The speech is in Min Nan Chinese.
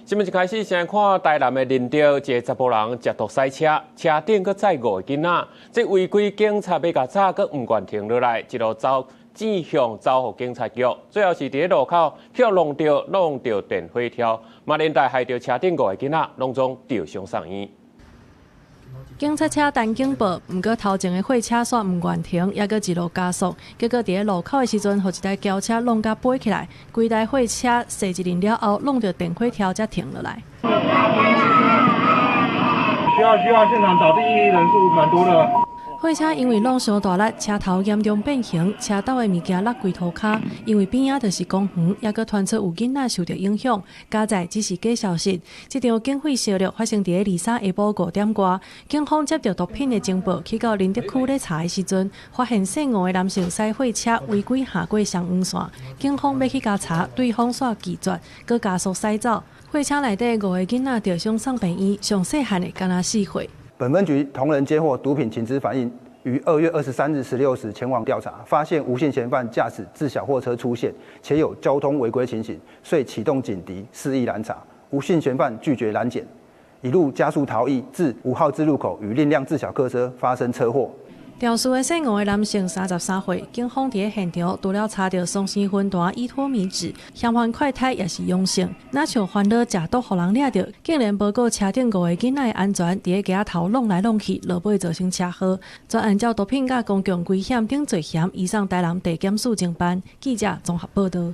新聞一開始先看台南的仁德，一个查埔人食毒駛車，車頂閣載五個囡仔，這違規警察欲共查，閣毋願停落來，一路走指向走予警察局，最後是佇咧路口予弄著弄著電火柱，嘛連帶害著車頂五個囡仔攏總著傷送院。警察車等警報，毋過頭前的貨車煞毋願停，猶閣一路加速，結果佇咧路口的時陣，予一台轎車弄甲飛起來，規台貨車踅一輪了後，弄著電火柱才停落來。需要需要現場倒地人數蠻多的。貨車因為弄傷大力，車頭嚴重變形，車斗的物件落規塗跤。因為邊仔就是公園，猶閣傳出有囡仔受著影響。佳哉只是假消息。這場警匪相掠發生佇咧23下晡5點外，警方接著毒品的情報，去到仁德區咧查的時陣，發現姓吳的男性駛貨車違規橫過雙黃線，警方欲去共查，對方煞拒絕，閣加速駛走。貨車內底五个囡仔著傷送病院，上細漢的敢若4歲。本分局同仁接獲毒品情資反映，於2月23日16時前往調查，發現吳姓嫌犯駕駛自小貨車出現，且有交通違規情形，遂啟動警笛示意攔查。吳姓嫌犯拒絕攔檢，一路加速逃逸，至5號之路口與另一輛自小客車發生車禍。肇事的姓吳的男性33歲，警方佇咧現場除了查著雙生魂彈依托咪酯，嫌犯快篩也是陽性，若像煩惱食毒予人掠著，竟然無顧車頂五个囡仔的安全，佇咧街仔頭弄來弄去，落尾造成車禍。專按照毒品佮公共危險等罪嫌，移送台南地檢署偵辦。記者綜合報導。